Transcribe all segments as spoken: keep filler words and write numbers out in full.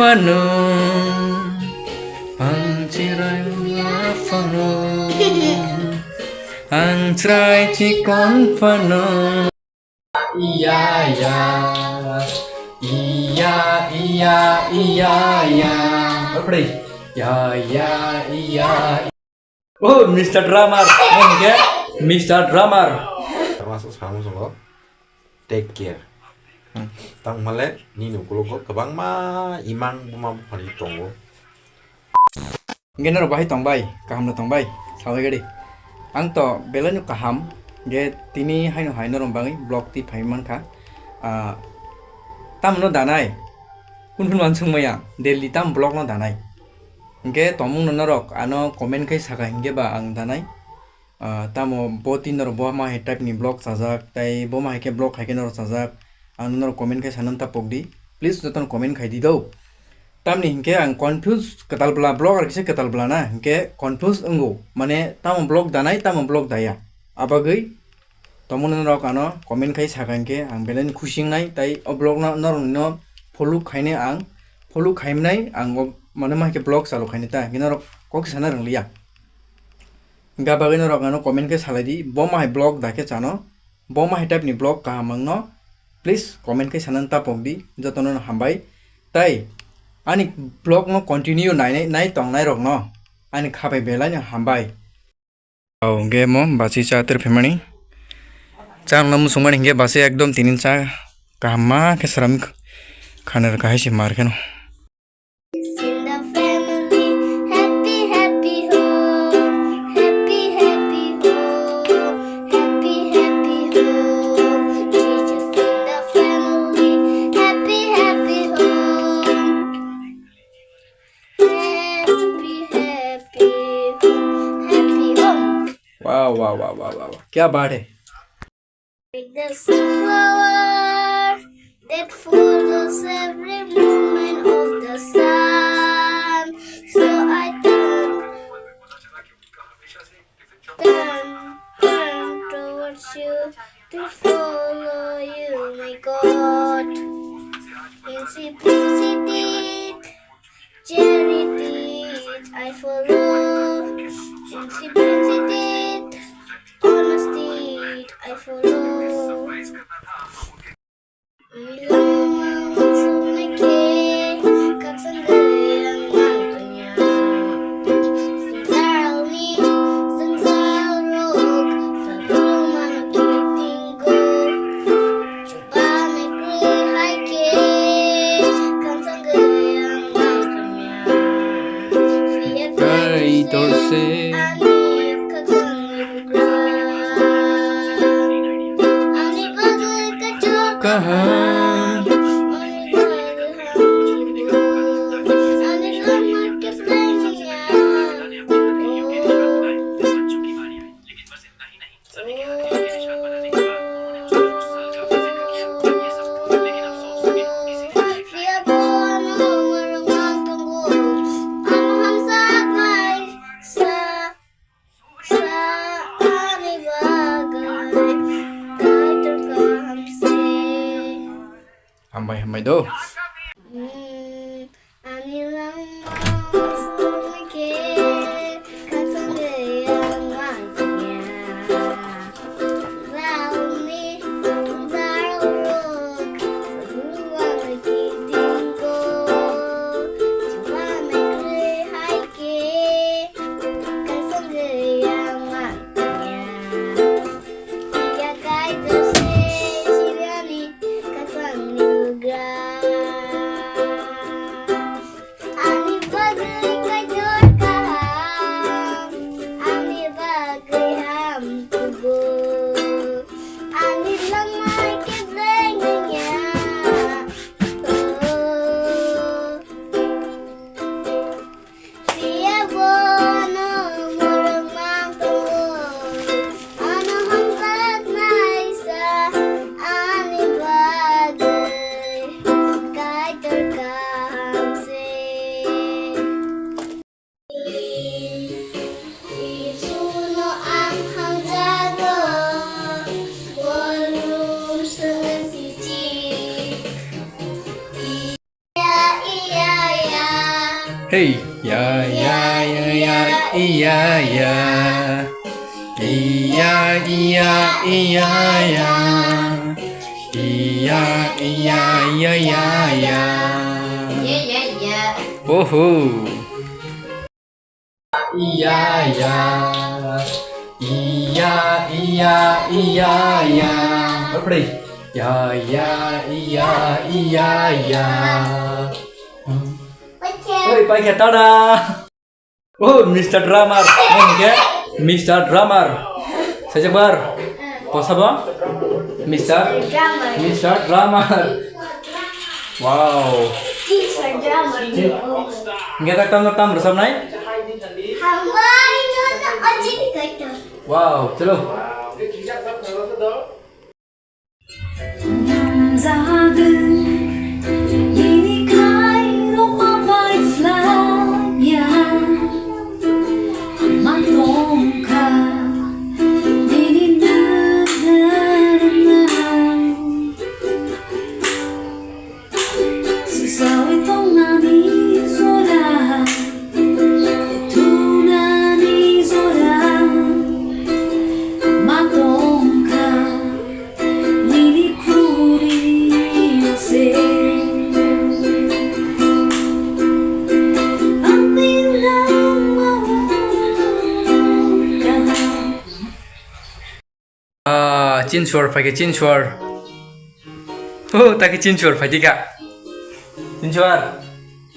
Phano, ang chwrai phano, ang chwrai chikon phano. Iya, iya, iya, iya, iya, iya. Apa deh? Ya, ya, iya. Oh, Mister Drummer. Oke, Mister Drummer. Masuk sama sama. Take care. Hmm. Tang male nini ukulogo kwbangma imang buma buphani tongo. Hingke norok bahai tongbai, kaham no tongbai, sabai gadi. Ang to belai no kaham, hingke tini haino hai norok bagwi vlog twi phai mankha. Ah, tamo no danai, kun kun wansuk maya, daily tam vlog no danai. Hingke tongmung no norok ano comment khai saka hingke ba ang danai. Ah, tamo bo tin norok bo ma hai type ni vlog chajak, tai bo ma hai khe vlog hai khe norok chajak. Ang norok comment khai sanani ta pok di. Please jotono comment khai di do. Tamni hinkhe ang confuse kwtal bla vlog ar kisa kwtal bla na hinkhe confuse wngo. Mane tamo vlog danai tamo vlog daya. Abagwi tomoni norok ano comment khai saka hinkhe ang belai ni khusi wngnai tai o vlog no norok no follow khainai ang follow khaimnai ang o mane ma hai khe vlog chalo khainai ta hinkhe norok kok sana rwngliya. Hingke bagwi norok ano comment khe salai di, bo ma hai vlog da khe chano, bo ma hai type ni vlog kaham wngno, please comment khe sanani ta pok di, jotono no hambai. Tai ani vlog no continue nai, nai tongnai rok no ani khapai belai no hambai. Au hingke mo basi cha ter phimani, cha no musungmani hingke basi ekdom tini cha kaham ma khe sram khaner kahai se mar kheno. In the family, happy, happy home. Happy, happy home. Happy, happy home. Jesus in the family, happy, happy home. Happy, happy home. Happy home. Wow, wow, wow, wow, wow, wow. Kya baat hai. Like the sunflower that follows every movement of the sun, so I turn, turn, turn towards you to follow you, my God. In simplicity, charity, I follow. In simplicity, honesty, I follow. Ani langmang sumike, kaksang gayang mangkanya. Sengkarni, sengkarok, sabrumano kitingko. Kaitor se. Kaham. Hambai, hambai do. Ani langmang sumike, kaksang gayang mangkanya. Rauni, darok, ruang kitingko. Chubanai kri haike, kaksang gayang mangkanya. Iya kai terse, siriani, kaksang ni lugra. Hey, ya, ya, ya, ya, iya, ya. Iya, iya, iya, ya. Iya, iya, iya, ya, ya. Yeah, yeah, yeah. Woohoo. Iya, ya. Iya, iya, iya, ya. Apa ni? Ya, ya, iya, iya, ya. Oi, paikha, tada! Oh, Mister Drummer. Omo hwnkhe Mister Drummer. Sajak bar. Kosa bo? Mister? Drummer. Mister Drummer. Wow. Teacher Drummer. Hwnkhe ta tamo tam rwchapnai? Hambai no na ajin kaito. Wow, chalo. Namjagwng nini khairokma bai phlaiya, ma tongkha nini nang. Swsawi tongnani jora, thunani jora, ma tongkha nini khuri se. Ani langmao kaham. Ah, Chinsuar phaikhe Chinsuar. Oh, takhe Chinsuar phaidika. Chinsuar.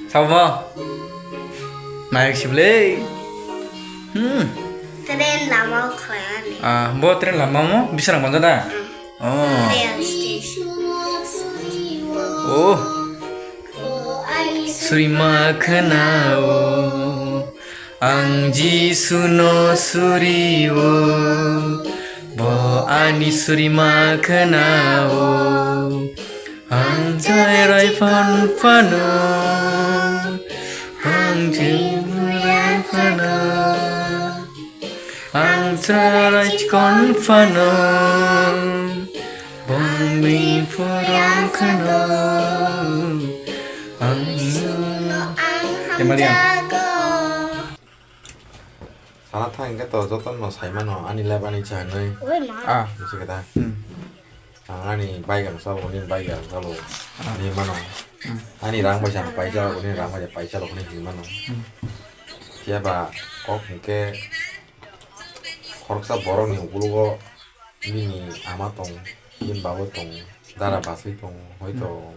Sabo. Nayak sible. Hmm. Train lama khayani. Ah, bo train lama mo bisrang banja da. Hmm. Oh. Rail station. Oh. Suri ma khwnao. Ang Jisuno surio, bo ani surima khwnao. Ang cherai phan phano, ang cherai phano, ang cherai chikon phano, bongni phurang khano, ang Temaliang. Sana thang hwnkhe to jotono sai mano, ani life ani cha hinwi. Oi ma. Ah. Buji khe da. Hmm. Ang ani bike ang chalo, nini bike ang chalo. Ah. Hinwi mano. Hmm. Ani rang bai sa ang paisa rok, nini rang bai sa paisa rok hinwi mano. Hmm. Phiya ba kok hwnkhe khoroksa borokni ukologo bini ama tongo, bini baba tongo, dara basai tongo, hoito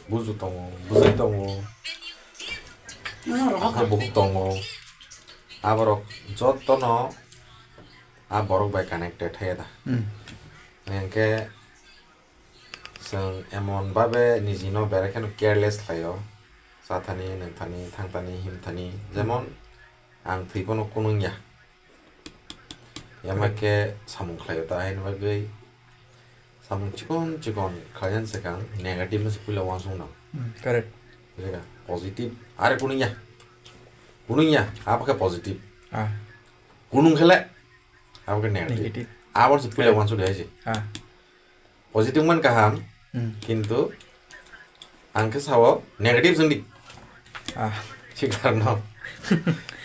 buju tongo, bwsai tongo, haikhe bukhuk tongo. Aborok jotono a borok bai connected thaya da. Hmm. Hwnkhe chwng emon babe nijino berai kheno careless khlaio, chathani, nwngthani, thangthani, himthani, jemon ang thwi phano kunung ya. Yama khe samung khlaio ta, haini bagwi samung chikon chikon khlaina swkang negative no se puila uansuk nang. Hmm, correct. Positive are kunung ya. Kunung ya, abo khe positive. Ah. Kunung khele, abo khe negative. Negative. Abo se puila uansuk de hai se. Ah. Positive man kaham, hmm, kintu ang khe sao negative songdi. Ah. Sikar no.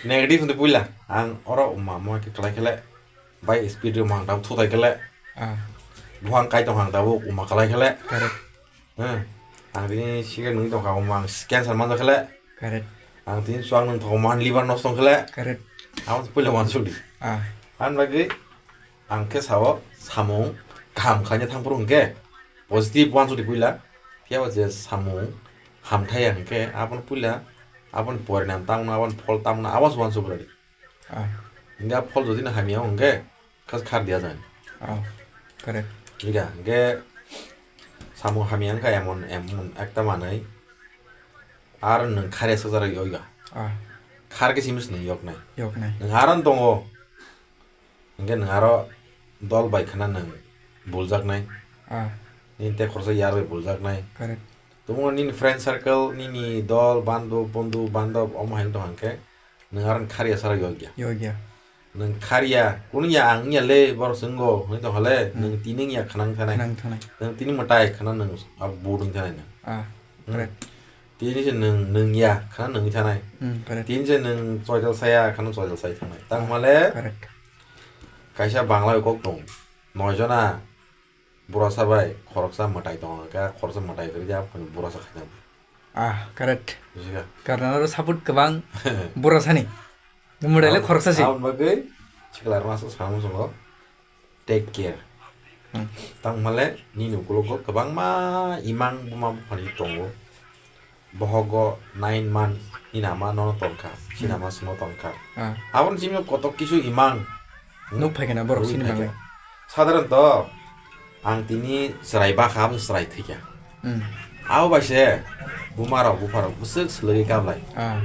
Negative songdi puila. Ang oro uma mo khe kalai khele, bai speed rw mang dab thutai khele. Ah. Buhang kai tong hang dabo uma kalai khele. Correct. Hmm. Ang tini sikar nung tong kha uma ang cancer manjak khele. Correct. Ang tini chuang nung tong uma liver nosto khele. Correct. Ang puila uansuk di. Ah. Ang bagwi Ang khe sao, samung kaham khlaina thangphuru hwnkhe positive uansukdi puila, phiya ba je samung hamthai ya hwnkhe abono puila, aboni porinam tamo, aboni phol tamo, abo se uansuk rwdi. Ah. Hwnkhe a phol jodi no hamya hwnkhe kha khar diya jani. Ah, correct. Hwnkhe, hwnkhe samung hamya wngkha emon, emon ekta manwi, aro nwng kharya sajak rok yoga. Ah. Khar khe simi se nwng yoknai. Yoknai. Nwng aro tongo. Hwnkhe nwng aro dol bai khwna nwng buljaknai. Ah. Nini tei khoroksa yar bai buljaknai. Correct. Tumung nini friend circle, nini dol, bandhu, bondhu, bandhob, omo hai wng tong hwnkhe nwng aro kharya sara yokya. Yokya. Nwng kharya, kunu ya ang ya le, borok se wngo, hwnwi tong hale, hmm, nwng tini ya khwnang thanai. Khwnang thanai. Nwng tini mwtai khwna nwng abo budung thanai nwng. Ah, hmm, correct. Tini se nwng, nwng ya, khana nwngwi thanai. Hmm, correct. Tini se nwng choidal saya, khana choidal sai thangnai. Tang male, correct, kaisa Bangla kok tong. Noi jona burasa bai khoroksa mwtai tong, khe khoroksa mwtai kwrwi ya, phano burasa khaijak. Ah, correct. Bujiga? Karnataka support kwbang burasani. Mwtai le khoroksa si. Aboni bagwi sikla rwna sa, sa muchungo. Take care. Hmm. Tang male nini ukulogo kwbangma imang buma buphani tongo. Bohogo nine month nini ama nono tongkha, sini ama simo tongkha. Ah. Aboni simi kotok kisu imang. Hmm? Nuk phaikha na borok sini bagwi. Sadharanto ang tini chwrai bakha, abo chwrai thwikha. Hmm. Abo bai se buma rok bupha rok bwswk swlwgwi kablai. Ah.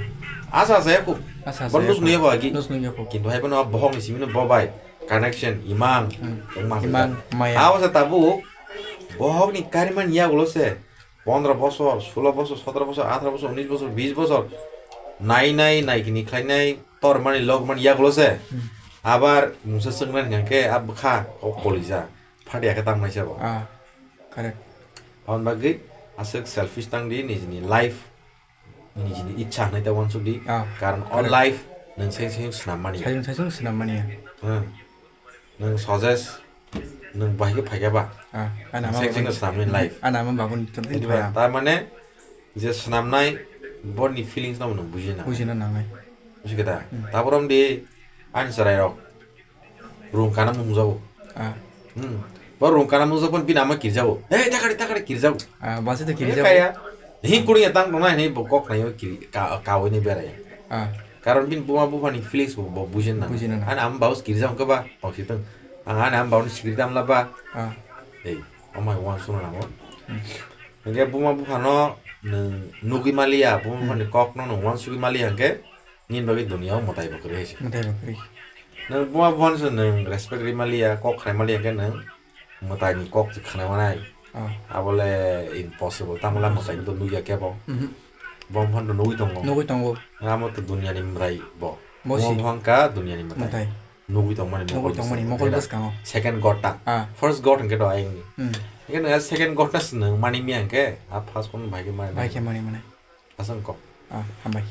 Asa asa ya kho. Asa asa ya kho. Bo nus nuya kho agi. Nus nuya kho. Kintu hai bono bohok ni simi no bo bai connection, imang, hmm, wngma imang, maya. Abo se tabuk bohok ni kariman yagulo se pondro bosor, sulo bosor, sotoro bosor, atharo bosor, unis bosor, bis bosor nai nai nai kini khlai nai tor mani log mani yagulo se. Hmm. Abar mungsa swngnani hwnkhe a bwkha o kolija phatya khe tang nai se bo. Ah, correct. Aboni bagwi aswk selfish tang di nijini life. Nijini ichha hwnwi ta uansuk di. Ah, karon o correct. Life nwng seng seng swnam mani. Seng seng swnam mani. Hmm. Nwng suggest, nwng bahai khe phaikha ba. Ah, ani ama seng seng babuni, swnam mani life. Ani ama babuni tongthini. Tar mane je swnamnai boni feelings no nwng bujina. Bujina nangnai. Buji khe da? Hmm. Tabor di ani chwrai rok. Rung kana mungjago. Ah. Hmm. Bo rung kana mungjak pon bini ama kirjago. Hey, takari, takari kirjago. Ah, basi to kirjago. Kaya. Hing kuring ya tang tong nai, bo kok nai kiri, ka, kawai ni berai. Ah. Karon bini buma bupha ni feelings bo, bo bujin na. Bujin na. Ani ama baus kirjago ke ba, tong si tong. Ang ani ama baus ni sikiri tam la ba. Ah. Hey, oh my one suno nango. Hmm. Hingke buma bupha no nwng nugui maliya, buma bupha ni kok no nwng uansugui maliya hingke. Nini bagwi duniya o mwtai bo kwrwi se. Mwtai bo kwrwi. Nwng buma buphano se nwng respect rwi maliya, kok khnai maliya khe nwng mwtai ni kok se khnai manai. Oh. Abo le impossible. Tamo le mwtai to nugya kebo. Mhm. Bo buphano to nugwi tongo. Nugwi tongo. Amo to duniya ni mwtai bo. Bo si. Buma buphang ka duniya ni mwtai. Mwtai. Nugwi tongmani mokol bwskango. Nugwi tongmani mokol bwskango. Second god ta. Ah. First god hwnkhe to ayang ni. Hmm. Hwnkhe nwng second god ta se nwng mani miya hwnkhe a first god no bai khe mani. Bai khe mani mani. Aswk kok. Ah, hambai.